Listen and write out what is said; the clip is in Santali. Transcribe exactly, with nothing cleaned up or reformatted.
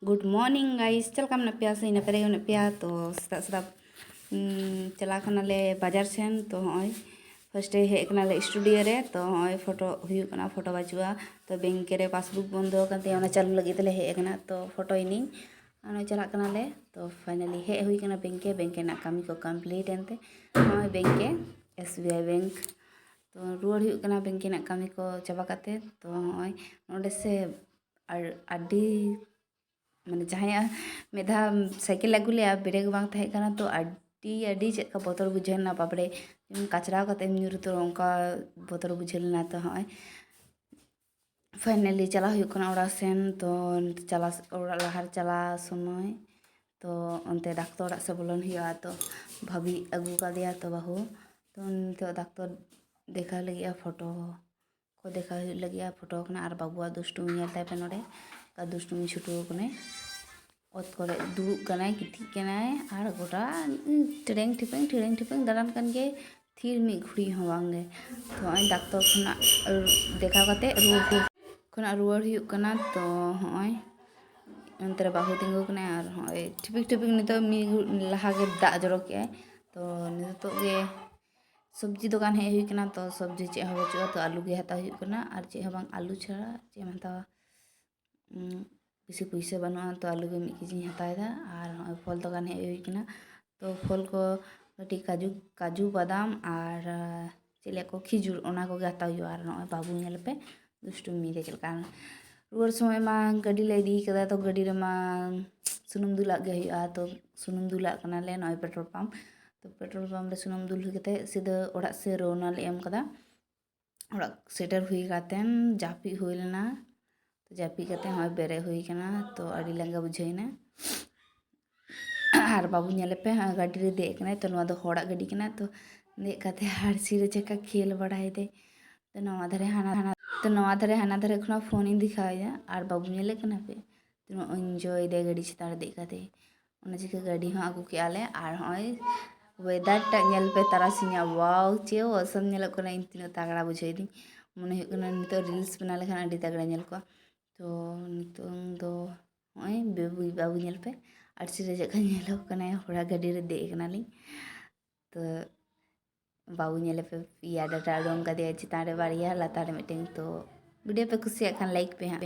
Good morning guys, ᱪᱮᱫ ᱞᱮᱠᱟ ᱢᱮᱱᱟᱜ ᱯᱮᱭᱟ? ᱥᱮ ᱱᱟᱯᱟᱭ ᱜᱮ ᱢᱮᱱᱟᱜ ᱯᱮᱭᱟ? ᱛᱚ ᱥᱮᱛᱟᱜ ᱥᱮᱛᱟᱜ ᱩᱢ, ᱪᱟᱞᱟᱣ ᱠᱟᱱᱟᱞᱮ ᱵᱟᱡᱟᱨ ᱥᱮᱱ᱾ ᱛᱚ ᱦᱚᱸᱜᱼᱚᱭ first ᱮ ᱦᱮᱡ ᱠᱟᱱᱟᱞᱮ studio ᱨᱮ᱾ ᱛᱚ ᱦᱚᱸᱜᱼᱚᱭ ᱯᱷᱳᱴᱳ ᱦᱩᱭᱩᱜ ᱠᱟᱱᱟ, ᱯᱷᱳᱴᱳ ᱵᱟᱹᱪᱩᱜᱼᱟ᱾ ᱛᱚ ᱵᱮᱝᱠ ᱨᱮ passbook ᱵᱚᱱᱫᱚ ᱟᱠᱟᱱ ᱛᱟᱭᱟ, ᱚᱱᱟ ᱪᱟᱹᱞᱩ ᱞᱟᱹᱜᱤᱫ ᱛᱮᱞᱮ ᱦᱮᱡ ᱟᱠᱟᱱᱟ᱾ ᱛᱚ ᱯᱷᱳᱴᱳᱭ ᱱᱤᱧ ᱟᱨ ᱱᱚᱜᱼᱚᱭ ᱪᱟᱞᱟᱜ ᱠᱟᱱᱟᱞᱮ᱾ ᱛᱚ finally ᱦᱮᱡ ᱦᱩᱭ ᱠᱟᱱᱟ ᱵᱮᱝᱠ ᱮ, ᱵᱮᱝᱠ ᱨᱮᱱᱟᱜ ᱠᱟᱹᱢᱤ ᱠᱚ complete ᱮᱱᱛᱮ ᱱᱚᱜᱼᱚᱭ bank A, S B I bank. ᱛᱚ ᱨᱩᱣᱟᱹᱲ ᱦᱩᱭᱩᱜ ᱠᱟᱱᱟ ᱵᱮᱝᱠ ᱨᱮᱱᱟᱜ ᱠᱟᱹᱢᱤ ᱠᱚ ᱪᱟᱵᱟ ᱠᱟᱛᱮ᱾ ᱛᱚ ᱱᱚᱜᱼᱚᱭ ᱱᱚᱰᱮ ᱥᱮ ᱟᱨ ᱟᱹᱰᱤ ᱢᱟᱱᱮ ᱡᱟᱦᱟᱸᱭᱟᱜ ᱢᱤᱫ ᱫᱷᱟᱣ ᱥᱟᱭᱠᱮᱞ ᱟᱹᱜᱩ ᱞᱮᱜᱼᱟ, ᱵᱨᱮᱠ ᱵᱟᱝ ᱛᱟᱦᱮᱸ ᱠᱟᱱᱟ, ᱛᱚ ᱟᱹᱰᱤ ᱟᱹᱰᱤ ᱪᱮᱫ ᱞᱮᱠᱟ ᱵᱚᱛᱚᱨ ᱵᱩᱡᱷᱟᱹᱣ ᱞᱮᱱᱟ ᱵᱟᱯᱨᱮ, ᱡᱮᱢᱚᱱ ᱠᱟᱪᱨᱟᱣ ᱠᱟᱛᱮᱢ ᱧᱩᱨ ᱩᱛᱟᱹᱨᱚᱜ ᱚᱱᱠᱟ ᱵᱚᱛᱚᱨ ᱵᱩᱡᱷᱟᱹᱣ ᱞᱮᱱᱟ᱾ ᱛᱚ ᱦᱚᱸᱜᱼᱚᱭ finally ᱪᱟᱞᱟᱣ ᱦᱩᱭᱩᱜ ᱠᱟᱱᱟ ᱚᱲᱟᱜ ᱥᱮᱱ᱾ ᱛᱚ ᱪᱟᱞᱟᱣ ᱚᱲᱟᱜ ᱞᱟᱦᱟᱨᱮ ᱪᱟᱞᱟᱣ ᱥᱚᱢᱚᱭ ᱛᱚ ᱚᱱᱛᱮ ᱰᱟᱠᱛᱚᱨ ᱚᱲᱟᱜ ᱥᱮᱫ ᱵᱚᱞᱚᱱ ᱦᱩᱭᱩᱜᱼᱟ᱾ ᱛᱚ ᱵᱷᱟᱵᱤ ᱟᱹᱜᱩ ᱠᱟᱫᱮᱭᱟ ᱛᱚ ᱵᱟᱹᱦᱩ, ᱛᱚ ᱱᱤᱛᱚᱜ ᱰᱟᱠᱛᱚᱨ ᱫᱮᱠᱷᱟᱣ ᱞᱟᱹᱜᱤᱫᱼᱟ, ᱯᱷᱳᱴᱳ ᱠᱚ ᱫᱮᱠᱷᱟᱣ ᱦᱩᱭᱩᱜ ᱞᱟᱹᱜᱤᱫᱼᱟ᱾ ᱯᱷᱳᱴᱳ ᱠᱟᱱᱟ ᱟᱨ ᱵᱟᱹᱵᱩᱣᱟᱜ ᱫᱩᱥᱴᱩᱢᱤ ᱧᱮᱞ ᱛᱟᱭ ᱯᱮ ᱱᱚᱰᱮ, ᱚᱠᱟ ᱫᱩᱥᱴᱩᱢᱤ ᱪᱷᱩᱴᱟᱹᱣ ᱠᱟᱱᱟᱭ, ᱚᱛ ᱠᱚᱨᱮ ᱫᱩᱲᱩᱵ ᱠᱟᱱᱟᱭ, ᱜᱤᱛᱤᱡ ᱠᱟᱱᱟᱭ ᱟᱨ ᱜᱚᱴᱟ ᱴᱮᱲᱮᱝ ᱴᱷᱤᱯᱮᱝ ᱴᱮᱲᱮᱝ ᱴᱷᱤᱯᱮᱝ ᱫᱟᱬᱟᱱ ᱠᱟᱱ ᱜᱮ, ᱛᱷᱤᱨ ᱢᱤᱫ ᱜᱷᱩᱲᱤ ᱦᱚᱸ ᱵᱟᱝ ᱜᱮ᱾ ᱛᱚ ᱱᱚᱜᱼᱚᱭ ᱰᱟᱠᱛᱚᱨ ᱠᱷᱚᱱᱟᱜ ᱫᱮᱠᱷᱟᱣ ᱠᱟᱛᱮ ᱨᱩᱣᱟᱹᱲ ᱠᱷᱚᱱᱟᱜ ᱨᱩᱣᱟᱹᱲ ᱦᱩᱭᱩᱜ ᱠᱟᱱᱟ᱾ ᱛᱚ ᱦᱚᱸᱜᱼᱚᱭ ᱚᱱᱛᱮ ᱨᱮ ᱵᱟᱹᱦᱩ ᱛᱤᱸᱜᱩ ᱠᱟᱱᱟᱭ ᱟᱨ ᱦᱚᱸᱜᱼᱚᱭ ᱴᱷᱤᱯᱤᱠ ᱴᱷᱤᱯᱤᱠ ᱱᱤᱛᱚᱜ ᱢᱤᱫ ᱜᱷᱩ-, ᱞᱟᱦᱟ ᱜᱮ ᱫᱟᱜ ᱡᱚᱨᱚ ᱠᱮᱜᱼᱟᱭ᱾ ᱛᱚ ᱱᱤᱛᱚᱜ ᱜᱮ ᱥᱚᱵᱽᱡᱤ ᱫᱚᱠᱟᱱ ᱦᱮᱡ ᱦᱩᱭ ᱠᱟᱱᱟ᱾ ᱛᱚ ᱥᱚᱵᱽᱡᱤ ᱪᱮᱫ ᱦᱚᱸ ᱵᱟᱹᱪᱩᱜᱼᱟ, ᱛᱚ ᱟᱹᱞᱩ ᱜᱮ ᱦᱟᱛᱟᱣ ᱦᱩᱭᱩᱜ ᱠᱟᱱᱟ᱾ ᱟᱨ ᱪᱮᱫ ᱦᱚᱸ ᱵᱟᱝ, ᱟᱹᱞᱩ ᱪᱷᱟᱲᱟ ᱪᱮᱫ ᱮᱢ ᱦᱟᱛᱟᱣᱟ? ᱩᱸ, ᱵᱮᱥᱤ ᱯᱩᱭᱥᱟᱹ ᱵᱟᱹᱱᱩᱜᱼᱟ, ᱛᱚ ᱟᱹᱞᱩ ᱜᱮ ᱢᱤᱫ ᱠᱮᱡᱤᱧ ᱦᱟᱛᱟᱣ ᱮᱫᱟ᱾ ᱟᱨ ᱱᱚᱜᱼᱚᱭ ᱯᱷᱚᱞ ᱫᱚᱠᱟᱱ ᱦᱮᱡ ᱦᱩᱭ ᱠᱟᱱᱟ᱾ ᱛᱚ ᱯᱷᱚᱞ ᱠᱚ ᱠᱟᱹᱴᱤᱡ ᱠᱟᱡᱩ, ᱠᱟᱡᱩ ᱵᱟᱫᱟᱢ ᱟᱨ, ᱟᱨ ᱪᱮᱫ ᱞᱟᱹᱭᱟ ᱠᱚ, ᱠᱷᱤᱡᱩᱨ, ᱚᱱᱟ ᱠᱚᱜᱮ ᱦᱟᱛᱟᱣ ᱦᱩᱭᱩᱜᱼᱟ᱾ ᱟᱨ ᱱᱚᱜᱼᱚᱭ ᱵᱟᱹᱵᱩ ᱧᱮᱞ ᱯᱮ, ᱫᱩᱥᱴᱩᱢᱤ ᱨᱮ ᱪᱮᱫ ᱞᱮᱠᱟ᱾ ᱨᱩᱣᱟᱹᱲ ᱥᱚᱢᱚᱭ ᱢᱟ ᱜᱟᱹᱰᱤ ᱞᱮ ᱤᱫᱤ ᱠᱟᱫᱟ, ᱛᱚ ᱜᱟᱹᱰᱤ ᱨᱮᱢᱟ ᱥᱩᱱᱩᱢ ᱫᱩᱞᱟᱜ ᱜᱮ ᱦᱩᱭᱩᱜᱼᱟ᱾ ᱛᱚ ᱥᱩᱱᱩᱢ ᱫᱩᱞᱟᱜ ᱠᱟᱱᱟᱞᱮ ᱱᱚᱜᱼᱚᱭ ᱯᱮᱴᱨᱳᱞ ᱯᱟᱢᱯ᱾ ᱛᱚ ᱯᱮᱴᱨᱳᱞ ᱯᱟᱢᱯ ᱨᱮ ᱥᱩᱱᱩᱢ ᱫᱩᱞ ᱦᱩᱭ ᱠᱟᱛᱮ ᱥᱤᱫᱷᱟᱹ ᱚᱲᱟᱜ ᱥᱮᱫ ᱨᱚᱣᱱᱟ ᱞᱮ ᱮᱢ ᱠᱟᱫᱟ᱾ ᱚᱲᱟᱜ ᱥᱮᱴᱮᱨ ᱦᱩᱭ ᱠᱟᱛᱮᱱ ᱡᱟᱹᱯᱤᱫ ᱦᱩᱭ ᱞᱮᱱᱟ᱾ ᱛᱚ ᱡᱟᱹᱯᱤᱫ ᱠᱟᱛᱮ ᱦᱚᱸᱜᱼᱚᱭ ᱵᱮᱨᱮᱫ ᱦᱩᱭ ᱠᱟᱱᱟ᱾ ᱛᱚ ᱟᱹᱰᱤ ᱞᱟᱸᱜᱟ ᱵᱩᱡᱷᱟᱹᱣ ᱮᱱᱟ᱾ ᱟᱨ ᱵᱟᱹᱵᱩ ᱧᱮᱞᱮ ᱯᱮ, ᱦᱟᱸᱜ ᱜᱟᱹᱰᱤ ᱨᱮ ᱫᱮᱡ ᱠᱟᱱᱟᱭ᱾ ᱛᱚ ᱱᱚᱣᱟ ᱫᱚ ᱦᱚᱲᱟᱜ ᱜᱟᱹᱰᱤ ᱠᱟᱱᱟ᱾ ᱛᱚ ᱫᱮᱡ ᱠᱟᱛᱮ ᱟᱹᱨᱥᱤ ᱨᱮ ᱪᱮᱠᱟ ᱠᱷᱮᱞ ᱵᱟᱲᱟᱭ ᱫᱟᱭ᱾ ᱛᱚ ᱱᱚᱣᱟ ᱫᱷᱟᱨᱮ ᱦᱟᱱᱟ ᱦᱟᱱᱟ, ᱛᱚ ᱱᱚᱣᱟ ᱫᱷᱟᱨᱮ ᱦᱟᱱᱟ ᱫᱷᱟᱨᱮ ᱠᱷᱚᱱᱟᱜ ᱯᱷᱳᱱᱤᱧ ᱫᱮᱠᱷᱟᱣ ᱮᱫᱟ᱾ ᱟᱨ ᱵᱟᱹᱵᱩ ᱧᱮᱞᱮ ᱠᱟᱱᱟ ᱯᱮ, ᱛᱤᱱᱟᱹᱜ enjoy ᱫᱟᱭ ᱜᱟᱹᱰᱤ ᱪᱮᱛᱟᱱ ᱨᱮ ᱫᱮᱡ ᱠᱟᱛᱮ᱾ ᱚᱱᱟ ᱪᱤᱠᱟᱹ ᱜᱟᱹᱰᱤ ᱦᱚᱸ ᱟᱹᱜᱩ ᱠᱮᱜᱼᱟ ᱞᱮ᱾ ᱟᱨ ᱦᱚᱸᱜᱼᱚᱭ weather ᱴᱟᱜ ᱧᱮᱞ ᱯᱮ ᱛᱟᱨᱟᱥᱤᱧᱟᱜ, wow, ᱪᱮᱫ awesome ᱧᱮᱞᱚᱜ ᱠᱟᱱᱟ᱾ ᱤᱧ ᱛᱤᱱᱟᱹᱜ ᱛᱟᱜᱲᱟ ᱵᱩᱡᱷᱟᱹᱣ ᱫᱤᱧ, ᱢᱚᱱᱮ ᱦᱩᱭᱩᱜ ᱠᱟᱱᱟ ᱱᱤᱛᱚᱜ reels ᱵᱮᱱᱟᱣ ᱞᱮᱠᱷᱟᱱ ᱟᱹᱰᱤ ᱛᱟᱜᱲᱟ ᱧᱮᱞ ᱠᱚᱜᱼᱟ᱾ ᱛᱚ ᱱᱤᱛᱚᱝ ᱫᱚ ᱱᱚᱜᱼᱚᱭ ᱵᱟᱹᱵᱩ, ᱵᱟᱹᱵᱩ ᱧᱮᱞ ᱯᱮ, ᱟᱨᱥᱤ ᱨᱮ ᱪᱮᱫ ᱞᱮᱠᱟ ᱧᱮᱞᱚᱜ ᱠᱟᱱᱟᱭ, ᱦᱚᱲᱟ ᱜᱟᱹᱰᱤ ᱨᱮ ᱫᱮᱡ ᱠᱟᱱᱟᱞᱤᱧ᱾ ᱛᱚ ᱵᱟᱹᱵᱩ ᱧᱮᱞ ᱯᱮ, ᱯᱮᱭᱟ ᱰᱟᱴᱟ ᱩᱰᱩᱝ ᱠᱟᱫᱮᱭᱟ, ᱪᱮᱛᱟᱱ ᱨᱮ ᱵᱟᱨᱭᱟ, ᱞᱟᱛᱟᱨ ᱨᱮ ᱢᱤᱫᱴᱮᱱ᱾ ᱛᱚ ᱵᱷᱤᱰᱤᱭᱳ ᱯᱮ ᱠᱩᱥᱤᱭᱟᱜ ᱠᱷᱟᱱ ᱞᱟᱭᱤᱠ ᱯᱮ ᱦᱟᱸᱜ᱾